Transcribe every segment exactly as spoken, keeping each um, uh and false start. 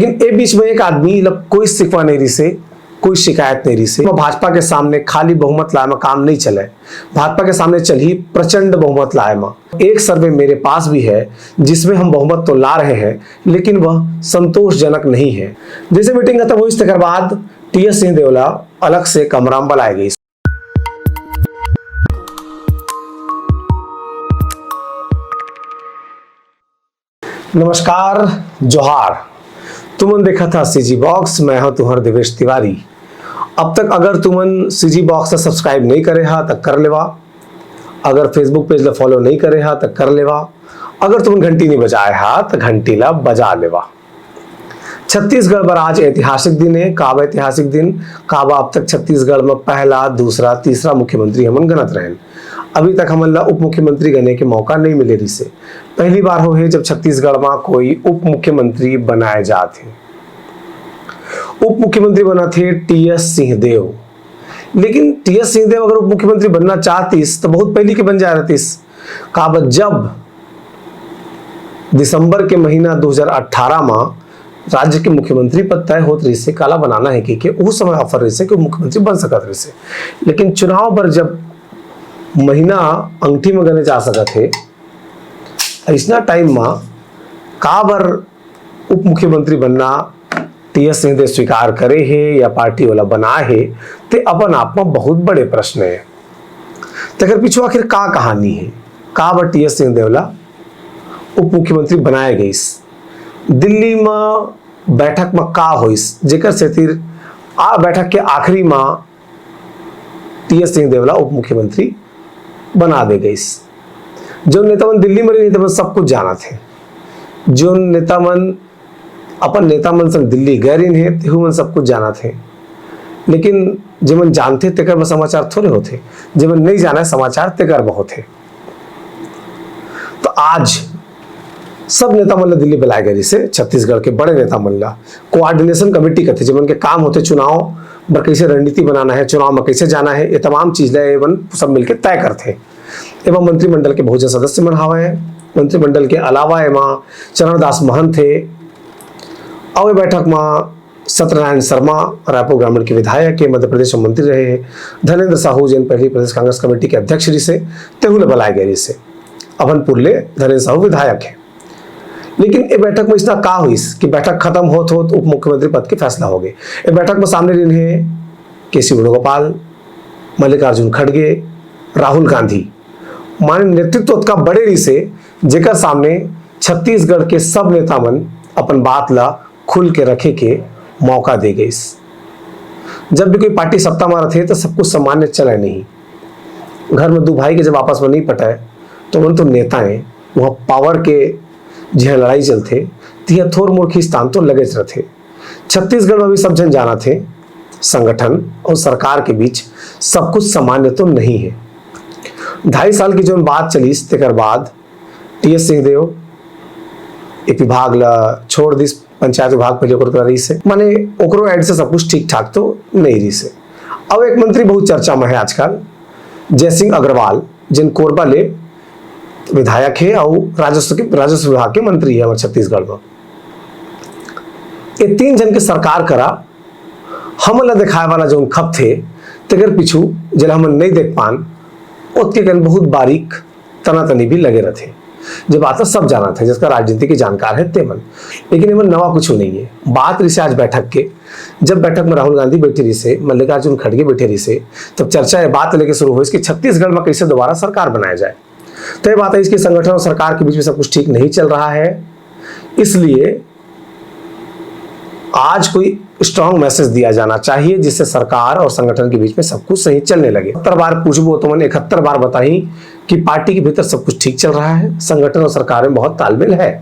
लेकिन ए बीच में एक आदमी ला कोई शिकवा नहीं रिसे, कोई शिकायत नहीं रिसे। भाजपा के सामने खाली बहुमत लाए में काम नहीं चले, भाजपा के सामने चलही प्रचंड बहुमत लाए में। एक सर्वे मेरे पास भी है, जिसमें हम बहुमत तो ला रहे हैं, लेकिन वह संतोषजनक नहीं है। जैसे मीटिंग खत्म हुई, तेकर बाद टीएस सिंहदेव ला अलग से कमरा में बलाए गई। नमस्कार, जोहार। तुमन देखत हा सीजी बॉक्स, मैं हूं तुम्हार देवेश तिवारी। अब तक अगर तुमन सीजी बॉक्स ला सब्सक्राइब नहीं करे हा, त कर लेवा। अगर Facebook पेज ला फॉलो नहीं करे हा, त कर लेवा। अगर तुमन घंटी नहीं बजाए हा, त घंटी ला बजा लेवा। छत्तीसगढ़ बर आज ऐतिहासिक दिन है। काबर ऐतिहासिक दिन? काबर अब तक छत्तीसगढ़ में पहला, दूसरा, तीसरा मुख्यमंत्री हमन गनत रहेन। अभी तक हमन ला उप मुख्यमंत्री गने के मौका नहीं मिले रिसे। पहली बार हो है जब छत्तीसगढ़ में कोई उप मुख्यमंत्री बनाए जात है। उप मुख्यमंत्री बना थे टीएस सिंहदेव। लेकिन टीएस सिंहदेव अगर उप मुख्यमंत्री बनना चाहतीस तो बहुत पहली के बन जाए रहतीस। काबर जब दिसंबर के महीना दो हज़ार अठारह में राज्य के मुख्यमंत्री पद तय होत रहिसे, काला बनाना है कि के उस समय ऑफर रहिसे कि मुख्यमंत्री बन सकत रहिसे। लेकिन चुनाव बर जब महीना अंगठी में गने जा सकत है, ऐसना टाइम में काबर उप मुख्यमंत्री बनना टीएस सिंहदेव स्वीकार करे हे या पार्टी वाला बना हे, ते अपन आप में बहुत बड़े प्रश्न है। तेकर पीछू आखिर का कहानी है? काबर टीएस सिंहदेव ला उप मुख्यमंत्री बनाए गईस? दिल्ली में बैठक में का होइस, जेकर सेतिर आ बैठक के आखिरी में टीएस सिंहदेव ला उप मुख्यमंत्री बना दे गईस? जो नेता मन दिल्ली में रहिन, सब कुछ जानत हे। जो नेता मन अपन नेता मन संग दिल्ली गए रहिन हे, तेहू मन सब कुछ जानत हे। लेकिन जेमन जानथे, तेकर बर समाचार थोड़े होथे। जेमन नहीं जाने समाचार, तेकर बर होथे। तो आज सब नेता मन ला दिल्ली बुलाए गए रहिसे, छत्तीसगढ़ के बड़े नेता मन ला। कोऑर्डिनेशन कमेटी कथे, जेमन के काम होथे चुनाव बर कैसे रणनीति बनाना है, चुनाव में कैसे जाना है, ये तमाम चीज ला ये मन सब मिलके तय करथे। एमा मंत्रिमंडल के बहुत जन सदस्य मन हावय। मंत्रिमंडल के अलावा एमा चरणदास महंत हे, अउ ए बैठक म सत्यनारायण शर्मा, रायपुर ग्रामीण के विधायक हे, मध्य प्रदेश म मंत्री रहे हे, धनेंद्र साहू, जेन पहली प्रदेश कांग्रेस कमेटी के अध्यक्ष रिहिसे, तेहू ल बलाए गए रिहिसे। अभनपुर ले धनेंद्र साहू विधायक हे। लेकिन ए बैठक में इसना का होइस कि बैठक खत्म होत होत उप मुख्यमंत्री पद के फैसला हो गए। ए बैठक में सामने रहिन हे केसी वेणुगोपाल, मल्लिकार्जुन खड़गे, राहुल गांधी। माने नेतृत्व ओतका बड़े रिहिसे, जेकर सामने छत्तीसगढ़ के सब नेता मन अपन बात ला खुल के रखे के मौका दे गइस। जब भी कोई पार्टी सत्ता में रथे, तो सब कुछ सामान्य चले नहीं। घर में दू भाई के जब आपस में नहीं पटाए, तो मन तो नेता हैं, वहाँ पावर के जिहाँ लड़ाई चलथे, तिहाँ थोर मोर खींचतान तो लगेच रथे। छत्तीसगढ़ में भी सब झन जानत हे, संगठन और सरकार के बीच सब कुछ सामान्य तो नहीं है। ढाई साल की जोन बात चलिस, तेकर बाद टीएस सिंहदेव एक विभाग ला छोड़ दिस, पंचायत विभाग पहले ओकर करा रहिस हे, माने ओकरो एंड से सब कुछ ठीक ठाक तो नहीं रहिस हे। अब एक मंत्री बहुत चर्चा में है आजकल, जयसिंह अग्रवाल, जिन कोरबा ले विधायक हे और राजस्व के, राजस्व विभाग के मंत्री हे हमारे छत्तीसगढ़ में। ये तीन जन के सरकार करा हमन ला दिखाए वाला जोन खपथे, तेकर पीछू जेला हमन नहीं देख पान, ओतके कन बहुत बारीक तनातनी भी लगे रथे। जब बात सब जानत हे, जिसका राजनीति के जानकार है ते मन। लेकिन एमन नवा कुछ नहीं है। बात रिहिसे आज बैठक के, जब बैठक में राहुल गांधी बैठे रिहिसे, मल्लिकार्जुन खड़गे बैठे रिहिसे, तब चर्चा ये बात लेके शुरू होइस कि छत्तीसगढ़ में कैसे दोबारा सरकार बनाया जाए। तो ये बात है इसके संगठन और सरकार के बीच में सब कुछ ठीक नहीं चल रहा है, इसलिए आज कोई स्ट्रांग मैसेज दिया जाना चाहिए, जिससे सरकार और संगठन के बीच में सब कुछ सही चलने लगे। सत्तर बार पूछबो तो मन इकहत्तर बार बताही कि पार्टी के भीतर सब कुछ ठीक चल रहा है, संगठन और सरकार में बहुत तालमेल है,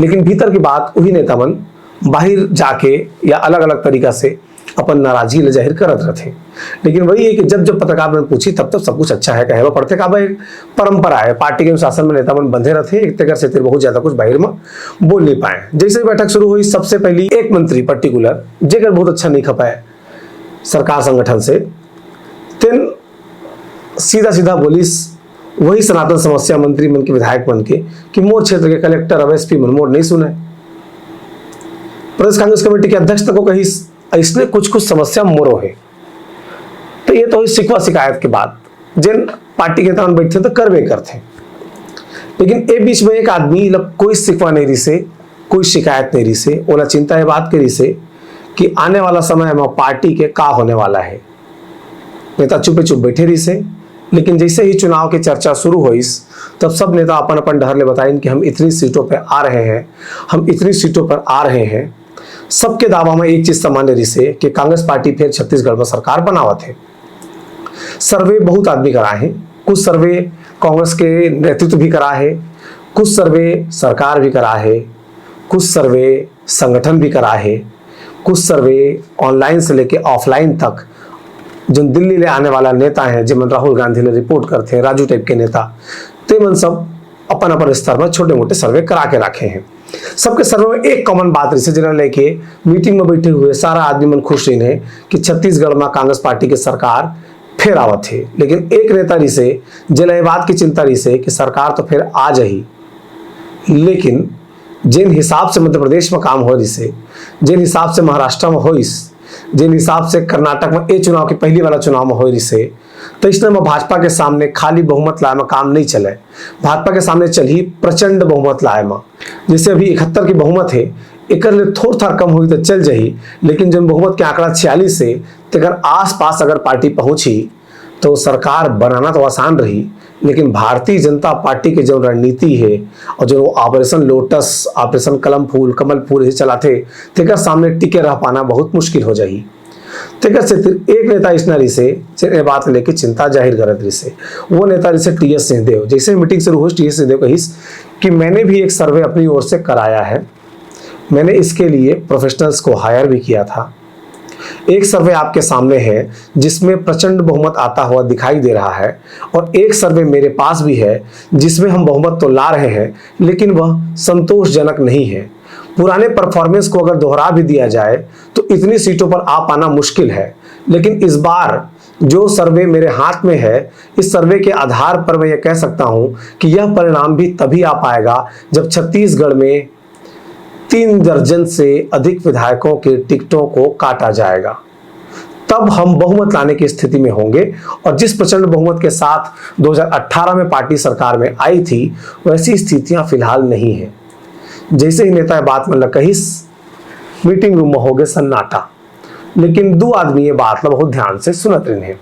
लेकिन भीतर की बात वही नेता मन बाहर जाके या अलग-अलग तरीका से अपन नाराजगी ले जाहिर करत रहथे। लेकिन वही है कि जब जब पत्रकार मन पूछी, तब तब सब कुछ अच्छा है कहे बर पड़थे। काबर एक परंपरा है, पार्टी के अनुशासन में नेता मन बंधे रहथे, एक तेकर सेतिर बहुत ज्यादा कुछ बाहिर में बोल नहीं पाए। जैसे ही बैठक शुरू हुई, सबसे पहली एक मंत्री पर्टिकुलर, जेकर बहुत अच्छा नहीं खपाए सरकार संगठन से, तेन सीधा सीधा बोलिस वही सनातन समस्या मंत्री मन के, विधायक मन के, कि मोर क्षेत्र के कलेक्टर, अब एसपी मन मोर नहीं सुने। प्रदेश कांग्रेस कमेटी के अध्यक्ष तक वो कहिस, "इसने कुछ कुछ समस्या मोरो हे।" तो ये तो हुई शिकवा शिकायत के बात, जेन पार्टी के नेता मन बैठथे तो करबे करथे। लेकिन ए बीच में एक आदमी ला कोई शिकवा नहीं रिसे, कोई शिकायत नहीं रिसे, ओला चिंता ये बात के रिसे कि आने वाला समय में पार्टी के का होने वाला है। नेता चुपे चुप बैठे रिसे, लेकिन जैसे ही चुनाव के चर्चा शुरू होइस, तब सब नेता अपन अपन डहर ले बताइन कि हम इतनी सीटों पर आ रहे हैं, हम इतनी सीटों पर आ रहे हैं। सबके दावा में एक चीज सामान्य रिसे कि कांग्रेस पार्टी फिर छत्तीसगढ़ में सरकार बनावत है। सर्वे बहुत आदमी कराए हैं, कुछ सर्वे कांग्रेस के नेतृत्व भी करा है, कुछ सर्वे सरकार भी करा है, कुछ सर्वे संगठन भी करा है, कुछ सर्वे ऑनलाइन से लेके ऑफलाइन तक जो दिल्ली ले आने वाला नेता है, जेमन राहुल गांधी ले रिपोर्ट करते हैं, राजू टाइप के नेता, ते मन सब अपन अपन स्तर पर छोटे मोटे सर्वे करा के रखे हैं। सबके सर्वे में एक कॉमन बात रिसे, जेला लेके मीटिंग में बैठे हुए सारा आदमी मन खुश रहिन है कि छत्तीसगढ़ में कांग्रेस पार्टी की सरकार फेर आवत है। लेकिन एक नेता रिसे, जेला ये बात की चिंता रिसे कि सरकार तो फेर आ जाही, लेकिन जेन हिसाब से मध्य प्रदेश में काम हो रिसे, जेन हिसाब से महाराष्ट्र में होइस, जेन हिसाब से कर्नाटक में ए चुनाव के पहली वाला चुनाव में हो रिसे, तो इसने में भाजपा के सामने खाली बहुमत लाए में काम नहीं चले। भाजपा के सामने चलही प्रचंड बहुमत लाए में। जैसे अभी इकहत्तर की बहुमत है, एकर ले थोड़ थार कम हुई तो चल जाही, लेकिन जब बहुमत के आंकड़ा छियालीस है, तेकर आसपास अगर पार्टी पहुंची तो सरकार बनाना तो आसान रही, लेकिन भारतीय जनता पार्टी के जो रणनीति है और जो ऑपरेशन लोटस, ऑपरेशन कलम फूल, कमल फूल ये चलाथे, तेकर सामने टिके रह पाना बहुत मुश्किल हो जाही। तेकर सेती एक नेता इसना रिसे, जेन ए बात लेके चिंता जाहिर करत रिसे, वो नेता रिसे टीएस सिंहदेव। जैसे मीटिंग शुरू हुई, टीएस सिंहदेव कहिस कि मैंने भी एक सर्वे अपनी ओर से कराया है, मैंने इसके लिए प्रोफेशनल्स को हायर भी किया था। एक सर्वे आपके सामने है जिसमें प्रचंड बहुमत आता हुआ दिखाई दे रहा है, और एक सर्वे मेरे पास भी है जिसमें हम बहुमत तो ला रहे हैं, लेकिन वह संतोषजनक नहीं है। पुराने परफॉर्मेंस को अगर दोहरा भी दिया जाए तो इतनी सीटों पर आ पाना मुश्किल है, लेकिन इस बार जो सर्वे मेरे हाथ में है, इस सर्वे के आधार पर मैं ये कह सकता हूं कि यह परिणाम भी तभी आ पाएगा जब छत्तीसगढ़ में तीन दर्जन से अधिक विधायकों के टिकटों को काटा जाएगा। तब हम बहुमत लाने की स्थिति में होंगे, और जिस प्रचंड बहुमत के साथ दो हज़ार अठारह में पार्टी सरकार में आई थी, वैसी स्थितियां फिलहाल नहीं है। जैसे ही नेता ये बात मन ल कहिस, मीटिंग रूम में होगे सन्नाटा। लेकिन दो आदमी ये बात ल बहुत ध्यान से सुनत रहिन हे,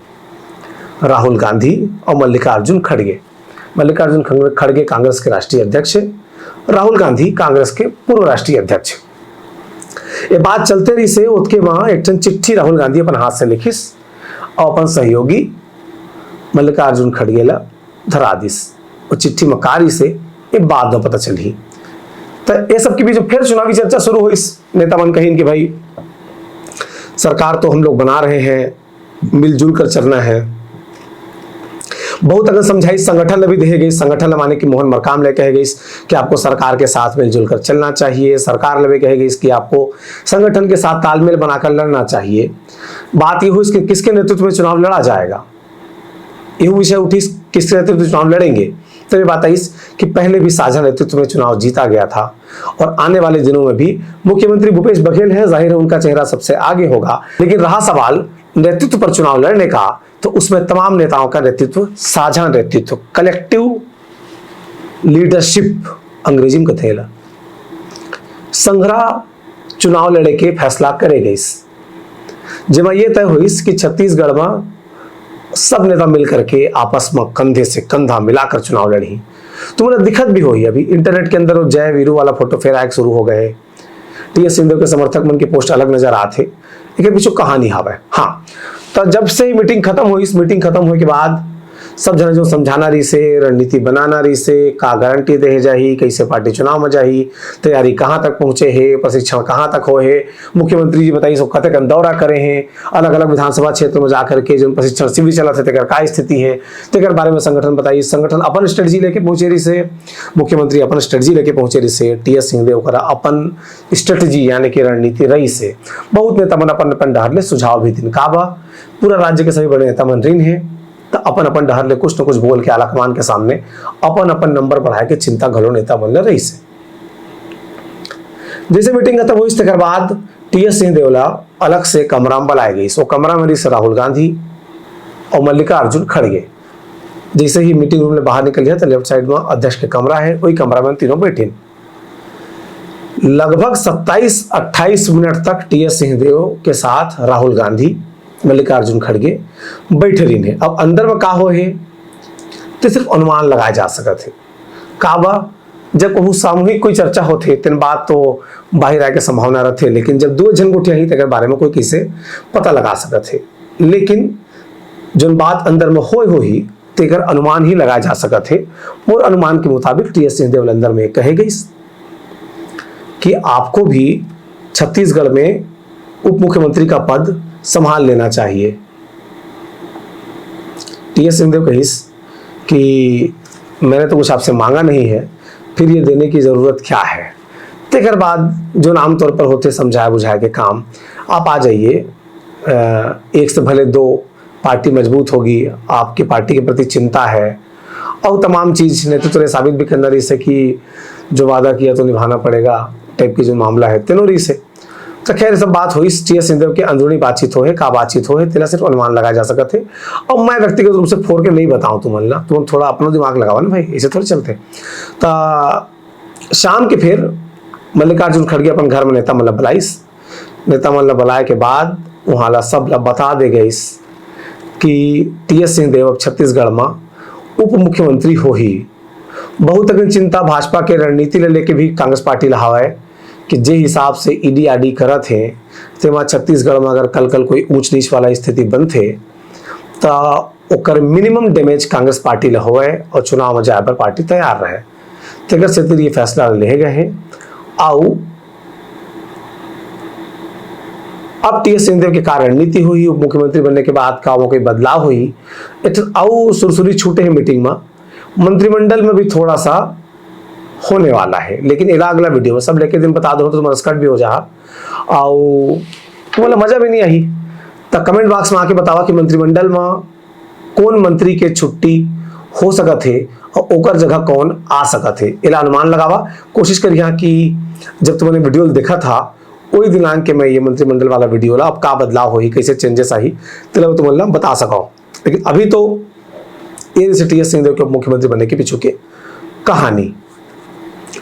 राहुल गांधी और मल्लिकार्जुन खड़गे। मल्लिकार्जुन खंग-, खड़गे कांग्रेस के राष्ट्रीय अध्यक्ष है, राहुल गांधी कांग्रेस के पूर्व राष्ट्रीय अध्यक्ष है। ये बात चलते रहिसे, ओतके वहां एक ठन चिट्ठी राहुल गांधी अपन हाथ से लिखिस और अपन सहयोगी मल्लिकार्जुन खड़गे ला धरा दिस। वो चिट्ठी में का रिसे, ये बाद में पता चलही। तो ये सब के बीच फिर चुनावी चर्चा शुरू होइस। नेता मन कहिन कि भाई, सरकार तो हम लोग बना रहे हैं, मिलजुल कर चलना है। बहुत अगर समझाइश संगठन ल भी देहे गइस, संगठन ल माने कि मोहन मरकाम ले कहे गइस कि आपको सरकार के साथ मिलजुल कर चलना चाहिए, सरकार ल भी कहे गइस कि आपको संगठन के साथ तालमेल बनाकर लड़ना चाहिए। बात ये हुई कि किसके नेतृत्व में चुनाव लड़ा जाएगा, ये विषय उठिस, किसके नेतृत्व में चुनाव लड़ेंगे। तब ये बात आइस कि पहले भी साझा नेतृत्व में चुनाव जीता गया था और आने वाले दिनों में भी मुख्यमंत्री भूपेश बघेल हैं, जाहिर है उनका चेहरा सबसे आगे होगा, लेकिन रहा सवाल नेतृत्व पर चुनाव लड़ने का, तो उसमें तमाम नेताओं का नेतृत्व, साझा नेतृत्व, कलेक्टिव लीडरशिप अंग्रेजी में कथे ला, संघरा चुनाव लड़े के फैसला करे गइस, जेमा ये तय होइस कि छत्तीसगढ़ में सब नेता मिल करके आपस में कंधे से कंधा मिलाकर चुनाव लड़ही। तुमन ला दिखत भी होही, अभी इंटरनेट के अंदर वो जय वीरू वाला फोटो फेर आए शुरू हो गए। टीएस सिंहदेव के समर्थक मन के पोस्ट अलग नजर आत हे, एकर पीछे कहानी हावय। हाँ, तो जब से ही मीटिंग खत्म होइस, मीटिंग खत्म होए के बाद सब झन जो समझाना रहिसे, रणनीति बनाना रहिसे, का गारंटी देहे जाही, कैसे पार्टी चुनाव में जाही, तैयारी कहाँ तक पहुँचे हे, प्रशिक्षण कहाँ तक होए हे, मुख्यमंत्री जी बताइस वो कतेकन दौरा करे हे, अलग-अलग विधानसभा क्षेत्र में जाकर के जो प्रशिक्षण शिविर चलत हे, तेकर का स्थिति हे, तेकर बारे में संगठन बताइस। संगठन अपन स्ट्रेटजी लेके पहुँचे रहिसे, मुख्यमंत्री अपन स्ट्रेटजी लेके पहुँचे रहिसे, टीएस सिंहदेव करा अपन स्ट्रेटजी यानी कि रणनीति रहिसे। बहुत नेता मन अपन अपन डहर ले सुझाव भी दिन। का बा, पूरा राज्य के सभी बड़े नेता मन रहिन हे, त अपन अपन डहर ले कुछ न कुछ बोल के आलाकमान के सामने अपन अपन नंबर बढ़ाए के चिंता घलो नेता मन ले रहिसे। जैसे मीटिंग खत्म होइस, तेकर बाद टीएस सिंहदेव ला अलग से कमरा में बलाए गइस। वो कमरा में रहिस राहुल गांधी और मल्लिकार्जुन खड़गे। जैसे ही मीटिंग रूम ले बाहर निकलिस, तो लेफ्ट साइड में अध्यक्ष के कमरा है, वही कमरा में तीनों बैठिन। लगभग सत्ताईस अट्ठाईस मिनट तक टीएस सिंहदेव के साथ राहुल गांधी, मल्लिकार्जुन खड़गे बैठे रहिन हे। अब अंदर में का होए हे, तो सिर्फ अनुमान लगाए जा सकत हे। का बा, जब कहूँ सामूहिक कोई चर्चा होथे, तेन बात तो बाहिर आए के संभावना रथे, लेकिन जब दो झन गोठियाही, तेकर बारे में कोई कइसे पता लगा सकत हे। लेकिन जोन बात अंदर में होए होही, तेकर अनुमान ही लगाए जा सकत हे। मोर अनुमान के मुताबिक टीएस सिंहदेव ल अंदर में कहे गइस कि आपको भी छत्तीसगढ़ में उप मुख्यमंत्री का पद संभाल लेना चाहिए। टीएस सिंहदेव कहिस कि मैंने तो कुछ आपसे मांगा नहीं है, फिर ये देने की ज़रूरत क्या है? तेकर बाद जोन आमतौर पर होथे समझाए बुझाए के काम, आप आ जाइए, अ, एक से भले दो, पार्टी मजबूत होगी, आपकी पार्टी के प्रति चिंता है, और तमाम चीज नेतृत्व ने साबित भी करना रहिस हे कि जो वादा किया तो निभाना पड़ेगा टाइप की जो मामला है, तेनो रहिस हे। तो खैर, सब बात होइस, टीएस सिंहदेव के अंदरूनी बातचीत होए हे, का बातचीत होए हे, तेला सिर्फ अनुमान लगाए जा सकत हे। और मैं व्यक्तिगत रूप से फोर के नहीं बताऊं तुमन ला, तुमन थोड़ा अपना दिमाग लगावा ना भाई, ऐसे थोड़ी चलथे। तो शाम के फिर मल्लिकार्जुन खड़गे अपन घर में नेता मन ला बलाइस। नेता मन ला बलाए के बाद उहाँ ला सब ला बता दे गइस कि टीएस सिंहदेव अब छत्तीसगढ़ में उप मुख्यमंत्री होही। बहुत अकन चिंता भाजपा के रणनीति ले लेके भी कांग्रेस पार्टी ला हवय कि जे हिसाब से ईडी आरडी करत हे, तेमा छत्तीसगढ़ में अगर कल कल कोई ऊंच नीच वाला स्थिति बनथे, त ओकर मिनिमम डैमेज कांग्रेस पार्टी ला होवय और चुनाव में जाए बर पार्टी तैयार रहे। तेकर सेती ये फैसला लेहे गए हे। आउ अब टीएस सिंहदेव के का रणनीति होही, उप मुख्यमंत्री बनने के बाद का ओमा कोई बदलाव होही, एक ठन अउ सुरसुरी छूटे हे मीटिंग में। मंत्रिमंडल में भी थोड़ा सा होने वाला है, लेकिन एला अगला वीडियो में सब लेके दिन बता दो तो तुम्हारा स्कर्ट भी हो जा। आउ तुम्हारा मजा भी नहीं आई, तो कमेंट बॉक्स में आके बतावा कि मंत्रिमंडल में कौन मंत्री के छुट्टी हो सकत हे और ओकर जगह कौन आ सकत हे। एला अनुमान लगावा, कोशिश करिहा कि जब तुमने वीडियो देखा था, वही दिनांक के मैं ये मंत्रिमंडल वाला वीडियो ला अब का बदलाव होही, कैसे चेंजेस आही, तेला तुमन ला बता सकूं। लेकिन अभी तो ये जैसे टीएस सिंहदेव के उप मुख्यमंत्री बनने के पीछे के कहानी।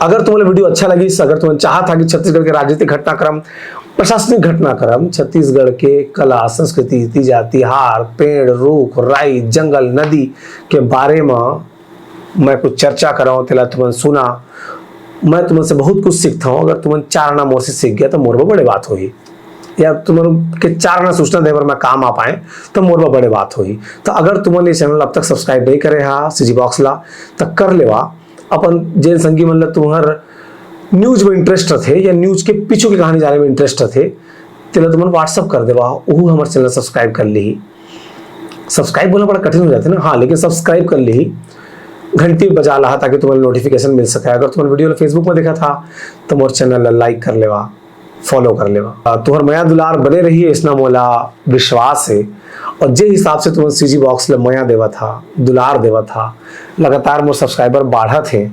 अगर तुम्हारा वीडियो अच्छा लगिस, अगर तुमन चाहत हा कि छत्तीसगढ़ के राजनीतिक घटनाक्रम, प्रशासनिक घटनाक्रम, छत्तीसगढ़ के कला, संस्कृति, तीजा तिहार, पेड़, रूख, राई, जंगल, नदी के बारे में मैं कुछ चर्चा करंव, तेला तुमन सुना। मैं तुमन से बहुत कुछ सीखता हूँ। अगर तुमन चार आना मोर से सीख गया, तो मोर बर बड़े बात होही, या तुमन के चार आना सूचना दे बर मैं काम आ पाए, तो मोर बर बड़े बात होही। तो अगर तुमन ये चैनल अब तक सब्सक्राइब नहीं करे हा सीजी बॉक्स ला, तो कर लेवा। अपन जेन संगी मन ला तुम्हार न्यूज में इंटरेस्ट रथे या न्यूज के पीछू के कहानी जाने में इंटरेस्ट रथे, तेला तुमन WhatsApp कर देवा, ओहू हमर चैनल सब्सक्राइब कर लीही। सब्सक्राइब बोलना बड़ा कठिन हो जाथे ना, हाँ, लेकिन सब्सक्राइब कर लीही, घंटी बजा लहा, ताकि तुम्हारा नोटिफिकेशन मिल सके। अगर तुम्हारा वीडियो ला Facebook में देखा था, तो मोर चैनल ला लाइक कर लेवा, फॉलो कर लेवा। आ, तुहर मया दुलार बने रही, ऐसना मोला विश्वास है। और जे हिसाब से तुमन सीजी बॉक्स ला मया देवा था, दुलार देवा था, लगातार मोर सब्सक्राइबर बाढ़त हे,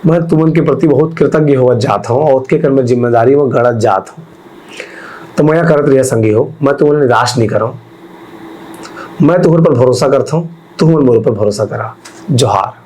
मैं तुमन के प्रति बहुत कृतज्ञ होवत जात हूँ और ओतके कर मैं जिम्मेदारी में गढ़त जात हूँ। तो मया करत रहिया संगी हो, मैं तुमन निराश नहीं करूँ, मैं तुहर पर भरोसा करता हूँ, तुमन मोर पर भरोसा करा। जोहार।